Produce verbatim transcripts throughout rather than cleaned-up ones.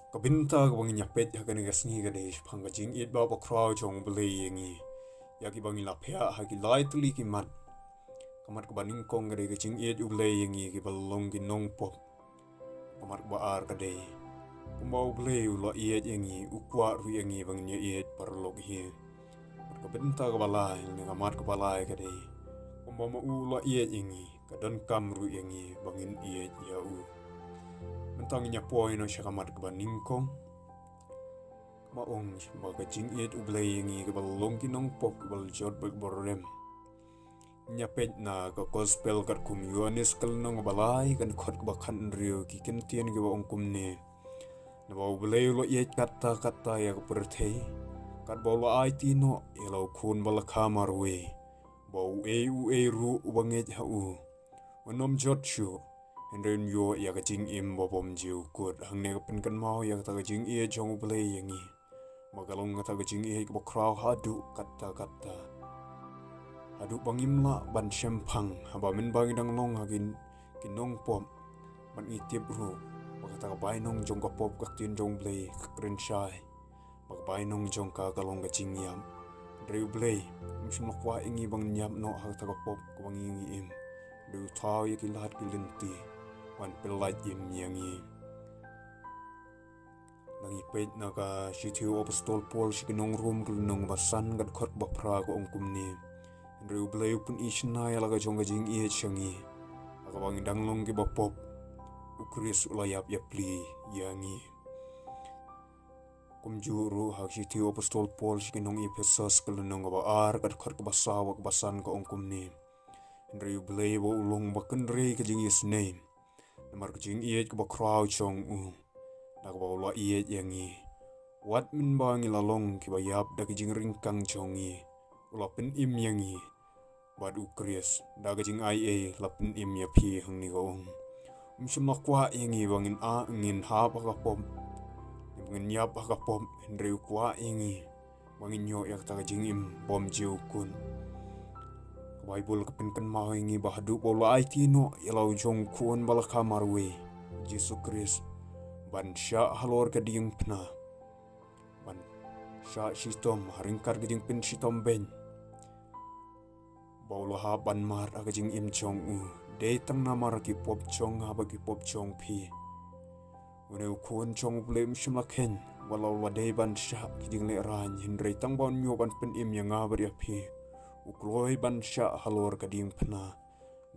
Ka bynta kaba ngin ïa peit ha kane ka sngi ka dei shaphang ka jingïeit ba bakhraw jong U Blei ïa ngi, ïa kiba ngi la phiah ha ki lai tylli ki mat. Ka mat kaba nyngkong ka dei ka jingïeit U Blei ïa ngi kiba long ki nongpop. Ka mat kaba ar ka dei, kumba U Blei u la ïeit ïa ngi, u kwah ruh ïa ngi ba ngin ïa ïeit paralok hi. Bad ka bynta kaba lai, ne ka mat kaba lai ka dei, kumba ma u u la ïeit ïa ngi, ka donkam ruh ïa ngi ba ngin ïeit ïa u. Mynta ngin ïa poi noh sha ka mat kaba nyngkong, ba ong ba ka jingïeit U Blei ïa ngi kiba long ki nongpop, kiba la jot bad kiba rem. Ngin ïa peit na ka Gospel katkum u Ïoannis ka lynnong ba lai, ka dkhot kaba khathynriew, ki kyntien kiba ong kumne: Naba U Blei u la ïeit katta katta ïa ka pyrthei, katba u la aiti noh ïa la u Khun ba la kha marwei, ba uei uei ruh uba ngeit ha u un ym jot shuh, hynrei un ïoh ïa ka jingim ba bymjukut. Hangne ka pynkynmaw ïa kata ka jingïeit jong U Blei ïa ngi, ba ka long kata ka jingïeit kaba khraw haduh katta katta, haduh ba ngim lah ban shemphang, haba mynba ngi dang long ha ki, ki nongpop, bad ngi tip ruh ba kata ka bainong jong ka pop, ka ktien jong U Blei ka kren shai ba ka bainong jong ka ka long ka jingïap. Hynrei U Blei um shym la kwah ïa ngi ba ngin ïap noh ha kata ka pop kaba ngi, ngi im. Hynrei u thaw ïa ki lad ki lynti ban pynlait im ïa ngi. Ngi peit na ka shithi u Apostol Paul sha ki nong Rom ka lynnong ba san, ka dkhot ba phra, ka ong kumne: Hynrei U Blei u pyni shynna ïa la ka jong ka jingïeit sha ngi, ha kaba ngi dang long kiba pop, U Khrist u la ïap ïapli ïa ngi. Kumjuh ruh ha ka shithi u Apostol Paul sha ki nong Ephesos ka lynnong kaba ar, ka dkhot kaba saw bad kaba san, ka ong kumne: Hynrei U Blei ba u long ba kynrei ka jingisynei, namar ka jingïeit kaba khraw jong u, da kaba u la ïeit ïa ngi, wat mynba ngi la long kiba ïap da ka jingryngkang jong ngi, u la pynim ïa ngi bad U Khrist. Da ka jingaiei la pynim ïa phi, hangne ka ong. Um shym la kwah ïa ngi ba ngin a, ngin hap ha ka pop, ba ngin ïap ha ka pop, hynrei u kwah ïa ngi ba ngin ïoh ïa kata ka jingim bymjukut. Ka Baibl ka pynkynmaw ïa ngi ba haduh ba u la aiti noh ïa la u jong u Khun ba la kha marwei, Jisu Khrist, ban shah halor ka diengphna, ban shah shitom ha ryngkat ka jingpynshitom beiñ, ba u la hap ban mad ha ka jingim jong u, dei tang namar ki pop jong nga bad ki pop jong phi. Une u Khun jong U Blei um shym la kheiñ wat la u la dei ban shah ki jinglehrain, hynrei tang ba un ïoh ban pynim ïa nga bad ïa phi, u kloi ban shah halor ka diengphna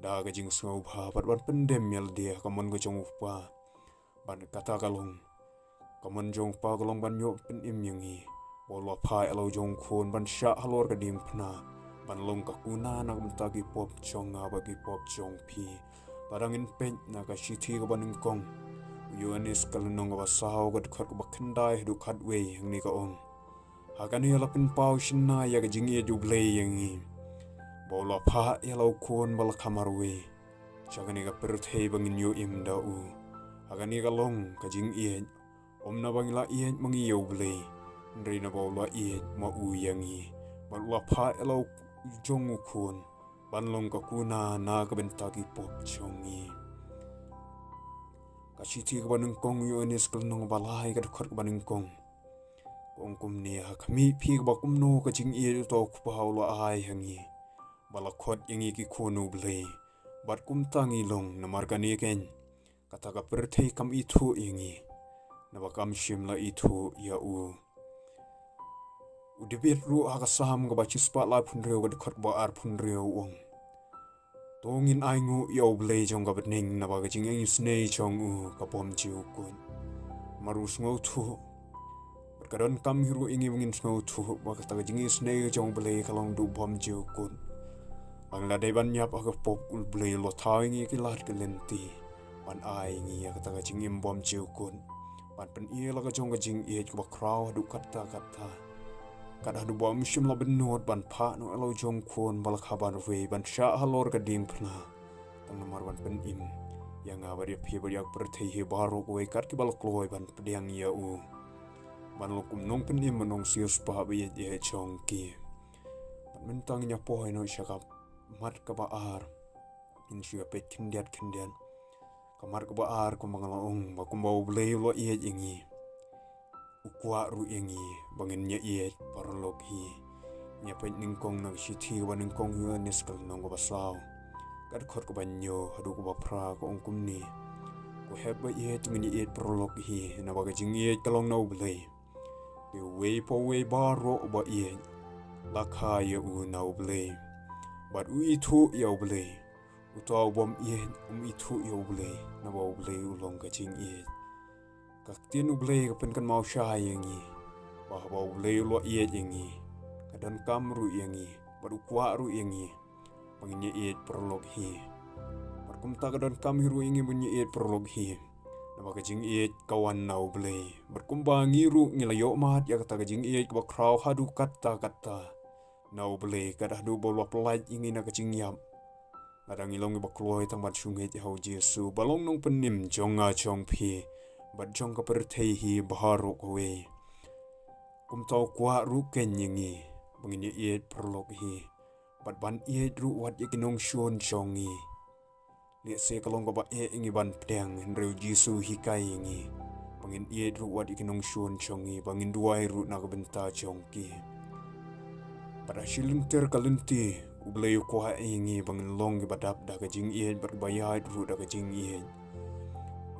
da ka jingsngewbha bad ban pyndem ïa lade ha ka mon ka jong u Kpa. Bad kata ka long ka mon jong u Kpa ka long ban ïoh pynim ïa ngi, ba u la phah ïa la u jong u Khun ban shah halor ka diengphna, ban long ka kuna na ka bynta ki pop jong nga bad ki pop jong phi. Lada ngin peit na ka shithi kaba nyngkong u Ïoannis ka lynnong kaba saw, ka dkhot kaba khyndai haduh khatwei, hangne ka ong: Ha kane la pynpaw shynna ïa ka jingïeit U Blei ïa ngi, ba u la phah ïa la u Khun ba la kha marwei sha kane ka pyrthei ba ngin ïoh im da u. Ha kane ka long ka jingïeit, ym naba ngi la ïeit ma ngi ïa U Blei, hynrei naba u la ïeit ma u ïa ngi, bad u la phah ïa la u jong u Khun ban long ka kuna na ka bynta ki pop jong ngi. Ka shithi kaba nyngkong u Ïoannis ka lynnong ba lai, ka dkhot kaba nyngkong, ka ong kumne: Ha khmih phi kaba kumno ka jingïeit uta u Kpa u la ai ha ngi, ba la khot ïa ngi ki khun U Blei. Bad kumta ngi long, namar kane keiñ kata ka pyrthei kam ithuh ïa ngi, naba kam shym la ithuh ïa u. U Dabid ruh ha ka Salm kaba shispah laiphew hynriew, ka dkhot kaba arphew hynriew, u ong: To ngin ainguh ïa U Blei jong ka bneng, naba ka jingisynei jong u ka bymjukut. Namar u sngewthuh, bad ka donkam hi ruh ïa ngi ba ngin sngewthuh ba kata ka jingisynei jong U Blei ka long haduh bymjukut. Ba ngi la dei ban ïap ha ka pop, U Blei u la thaw ïa ngi ki lad ki lynti ban ai ïa ngi ïa kata ka jingim bymjukut, ban pyni ïa la ka jong ka jingïeit kaba khraw haduh katta katta, kat haduh ba um shym la bynnud ban phah noh ïa la u jong u Khun ba la kha marwei ban shah halor ka diengphna, tang namar ban pynim ïa nga bad ïa phi bad ïa ka pyrthei hi baroh kawei, kat kiba la kloi ban pdiang ïa u, ban long kum nongpynim bad nongsiewspah ba ïeit jong ki. Bad mynta ngin ïa poi noh sha ka mat kaba ar. Ngin shu ïa peit khyndiat khyndiat. Ka mat kaba ar, kumba nga la ong, ba kumba U Blei u la ïeit ïa ngi, u kwah ruh ïa ngi ba ngin ïa ïeit paralok hi. Ngi ïa peit nyngkong na ka shithi kaba nyngkong Ïoannis ka lynnong kaba saw, ka dkhot kaba hynñiew haduh kaba phra, ka ong kumne: Ko hep ba ïeit, ngin ïa ïeit paralok hi, naba ka jingïeit ka long na U Blei. Te uwei pa uwei baroh uba ïeit la kha ïa u na U Blei, bad u ithuh ïa U Blei. Uta u bym ïeit um ithuh ïa U Blei, naba U Blei u long ka jingïeit. Ka ktien U Blei ka pynkynmaw shai ïa ngi ba haba U Blei u la ïeit ïa ngi, ka donkam ruh ïa ngi bad u kwah ruh ïa ngi ba ngin ïa ïeit paralok hi. Bad kumta ka donkam hi ruh ïa ngi ba ngin ïa ïeit paralok hi, naba ka jingïeit ka wan na U Blei. Bad kumba ngi ruh ngi la ïohmad ïa kata ka jingïeit kaba khraw haduh katta katta na U Blei, kat haduh ba u la pyllait ïa ngi na ka jingïap, lada ngi long kiba kloi tang ban shu ngeit ha U Jisu ba long Nongpynim jong nga jong phi bad jong ka pyrthei hi baroh kawei. Kumta u kwah ruh kein ïa ngi ba ngin ïa ïeit paralok hi, bad ban ïeit ruh wat ïa ki nongshun jong ngi. Lehse ka long kaba eh ïa ngi ban pdiang, hynrei U Jisu u hikai ïa ngi ba ngin ïeit ruh wat ïa ki nongshun jong ngi, ba ngin duwai ruh na ka bynta jong ki. Bad ha shi lynter ka lynti U Blei u kwah ïa ngi ba ngin long kiba dap da ka jingïeit bad kiba ïaid ruh da ka jingïeit.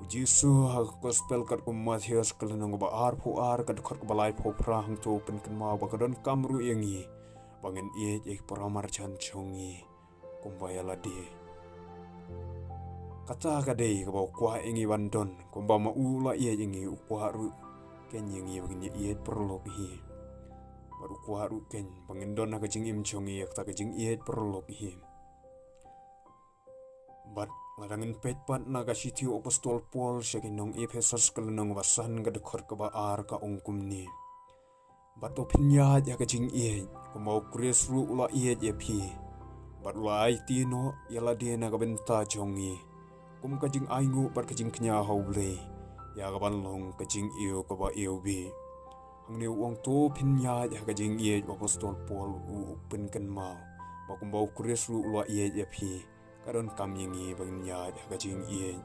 U Jisu ha ka Gospel katkum u Mathaios ka lynnong kaba arphew ar, ka dkhot kaba laiphew phra, hangto u pynkynmaw ba ka donkam ruh ïa ngi ba ngin ïeit ïa ki paramarjan jong ngi kumba ïa lade. Kata ka dei kaba u kwah ïa ngi ban don, kumba ma u u la ïeit ïa ngi, u kwah ruh kein ïa ngi ba ngin ïa ïeit paralok hi. Bad u kwah ruh kein ba ngin don ha ka jingim jong ngi ïa kata ka jingïeit paralok hi. Bad lada ngin peit pat na ka shithi u Apostol Paul sha ki nong Ephesos ka lynnong kaba san, ka dkhot kaba ar, ka ong kumne: Bad to phin ïaid ha ka jingïeit, kumba U Khrist ruh u la ïeit ïa phi bad u la aiti noh ïa lade na ka bynta jong ngi, kum ka jingainguh bad ka jingkñia ha U Blei, ïa kaban long ka jingïew kaba ïewbih. Hangne u ong to phin ïaid ha ka jingïeit, u Apostol Paul u, u pynkynmaw ba kumba U Khrist ruh u la ïeit ïa phi, ka donkam ïa ngi ba ngin ïaid ha ka jingïeit.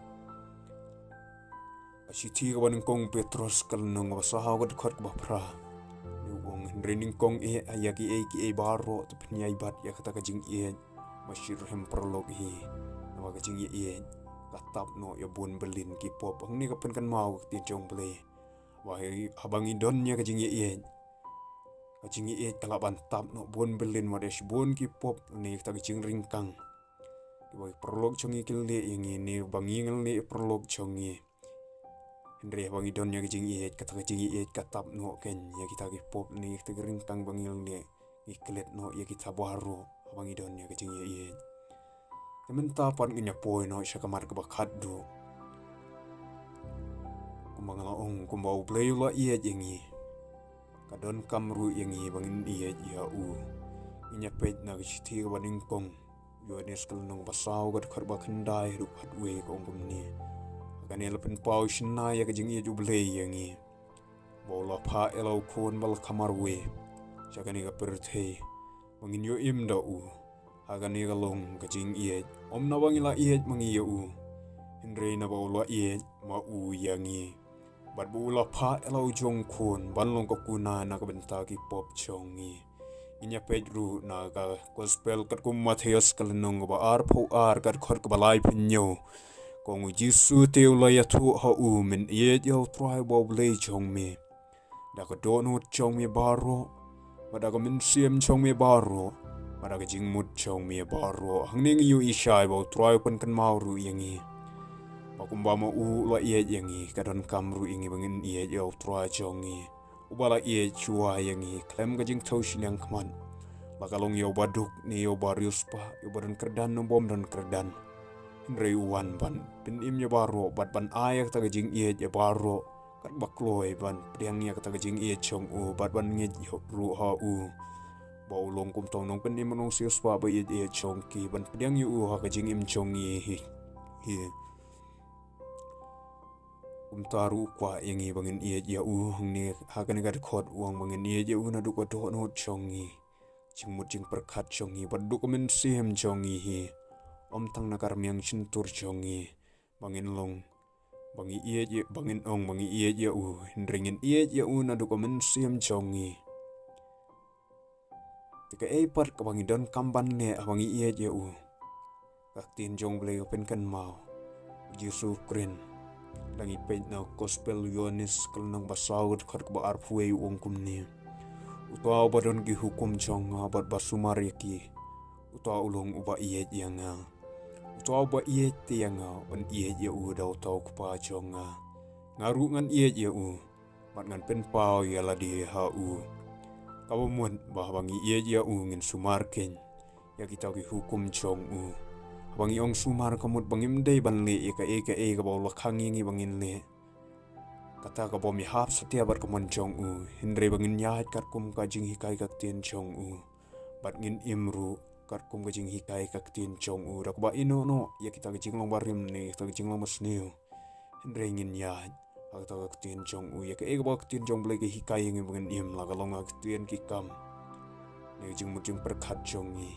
Ka shithi kaba nyngkong u Petros ka lynnong kaba saw, ka dkhot kaba phra, u ong: Hynrei nyngkong eh, ïa kiei kiei baroh to phin ïai bat ïa kata ka jingïeit ba shitrhem paralok hi, naba ka jingïeit ka tap noh ïa bun byllien ki pop. Hangne ka pynkynmaw ka ktien jong U Blei ba haba ngi don ïa ka jingïeit, ka jingïeit ka lah ban tap noh bun byllien, wat ïa shibun ki pop ne kata ka jingryngkang kiba ki paralok jong ngi ki leh ïa ngi ne ba ngi ngi leh ïa paralok jong ngi. Hynrei haba ngi don ïa ka jingïeit, kata ka jingïeit ka tap noh kein ïa kita ki pop ne kita ki ryngkang ba ngi leh, ngi klet noh ïa kita baroh haba ngi don ïa ka jingïeit. Te mynta pat ngin ïa poi noh sha ka mat kaba khatduh. Kumba nga la ong, kumba U Blei u la ïeit ïa ngi, ka donkam ruh ïa ngi ba ngin ïeit ïa u. Ngin ïa peit na ka shithi kaba nyngkong Ïoannis ka lynnong ba saw, ka dkhot ba khyndai haduh khatwei, ka ong kumne: Ha kane la pynpaw shynna ïa ka jingïeit U Blei ïa ngi, ba u la phah ïa la u Khun ba la kham marwei sha kane ka pyrthei ba ngin ïoh im da u. Ha kane ka long ka jingïeit, ym naba ngi la ïeit ma ngi ïa u, hynrei naba u la ïeit ma u ïa ngi, bad ba u la phah ïa la u jong u Khun ban long ka kuna na ka bynta ki pop jong ngi. Ngin ïa peit ruh na ka Gospel katkum u Mathaios ka lynnong kaba arphew ar, ka dkhot kaba laiphew hynñiew, ka ong: U Jisu te u la ïathuh ha u: Men ïeit ïa U Trai uba U Blei jong me da ka dohnud jong me baroh, bad da ka mynsiem jong me baroh, bad da ka jingmut jong me baroh. Hangne ngi ïohi shai ba U Trai u pynkynmaw ruh ïa ngi ba kumba ma u u la ïeit ïa ngi, ka donkam ruh ïa ngi ba ngin ïeit ïa U Trai jong ngi, uba la ïeit shuwa ïa ngi khlem ka jingthew shiliang khmat, la ka long ïa uba duk ne ïa uba riewspah, ïa uba don kyrdan ne uba ym don kyrdan. Hynrei u wan ban pynim ïa baroh bad ban ai ïa kata ka jingïeit ïa baroh, kat ba kloi ban pdiang ïa kata ka jingïeit jong u bad ban ngeit ruh ha u ba u long kumta u Nongpynim, u Nongsiewspah ba ïeit ïeit jong ki, ban pdiang ïa u ha ka jingim jong ngi hi. Hi. Kumta ruh u kwah ïa ngi ba ngin ïeit ïa u. Hangne ha kane ka dkhot u ong ba ngin ïeit ïa u naduh ka dohnud jong ngi, jingmut jingpyrkhat jong ngi bad naduh ka mynsiem jong ngi hi, ym tang na ka rmiang shyntur jong ngi, ba ngin long ba ngi ïeit ïa, ba ngin ong ba ngi ïeit ïa u, hynrei ngin ïeit ïa u naduh ka mynsiem jong ngi. Te kaei pat kaba ngi donkam ban leh haba ngi ïeit ïa u? Ka ktien jong u Blei ka pynkynmaw. U Jisu u kren. Lada ngi peit na gospel u Ïohannes ka lynnong ba saw ka dkhot kaba arphew wei u ong kumne. Uta uba don ki hukum jong nga bad ba sumar ïa ki, uta u long uba ïeit ïa nga. Uta uba ïeit te ïa nga un ïeit ïa u da uta u Kpa jong nga. Nga ruh ngan ïeit ïa u bad ngan pynpaw ïa lade ha u. Kaba mut ba haba ngi ïeit ïa u ngin sumar keiñ ïa kita ki hukum jong u. Haba ngi ong sumar ka mut ba ngim dei ban leh ïa kaei kaei kaba u la khang ïa ngi ba ngin leh. Kata ka bym ïahap satia bad ka mon jong u, hynrei ba ngin ïaid katkum ka jinghikai ka ktien jong u. Bad ngin im ruh katkum ka jinghikai ka ktien jong u, da kaba ïehnoh noh ïa kita ki jinglong barim ne kita ki jinglong basniew. Hynrei ngin ïaid ha kata ka ktien jong u, ïa kaei kaba ka ktien jong u Blei ka hikai ïa ngi ba ngin im, la ka long ha ka ktien ki kam ne ka jingmut jingpyrkhat jong ngi.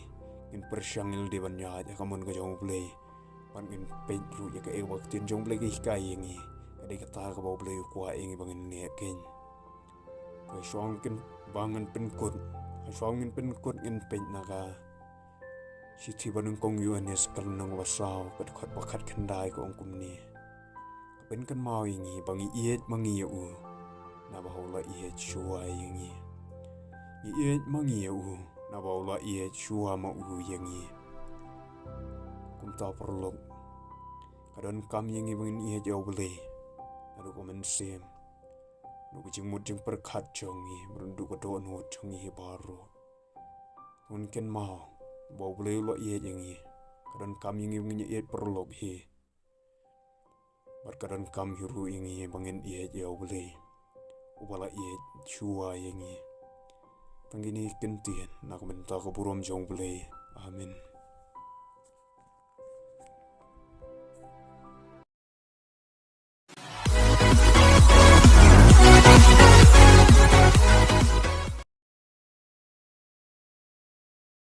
Ngin pyrshang ïa lade ban ïaid ha ka mon ka jong u Blei. Bad ngin peit ruh ïa kaei kaba ka ktien jong u Blei ka hikai ïa ngi. Ka dei kata kaba u Blei u kwah ïa ngi ba ngin leh keiñ. Te shuwa ngin, ba ngin pynkut, shuwa ngin pynkut ngin peit na ka shithi ba nyngkong u Ïohannes ka lynnong ba saw ka dkhot ba khatkhyndai ka ong kumne. Ka pynkynmaw ïa ngi ba ngi ïeit ma ngi ïa u, naba u la ïeit shuwa ïa ngi. Ngi ïeit ma ngi ïa u, naba u la ïeit shuwa ma u ïa ngi. Kumta paralok, ka donkam ïa ngi ba ngin ïeit ïa u Blei naduh ka mynsiem, naduh ka jingmut jingpyrkhat jong ngi, bad naduh ka dohnud jong ngi baroh. Ngin kynmaw ba u Blei u la ïeit ïa ngi. Ka donkam ïa ngi ba ngin ïeit paralok hi. Bad ka donkam hi ruh ïa ngi ba ngin ïeit ïa u Blei uba la ïeit shuwa ïa ngi. Tang kine ki ktien na ka bynta ka burom jong u Blei. Amen.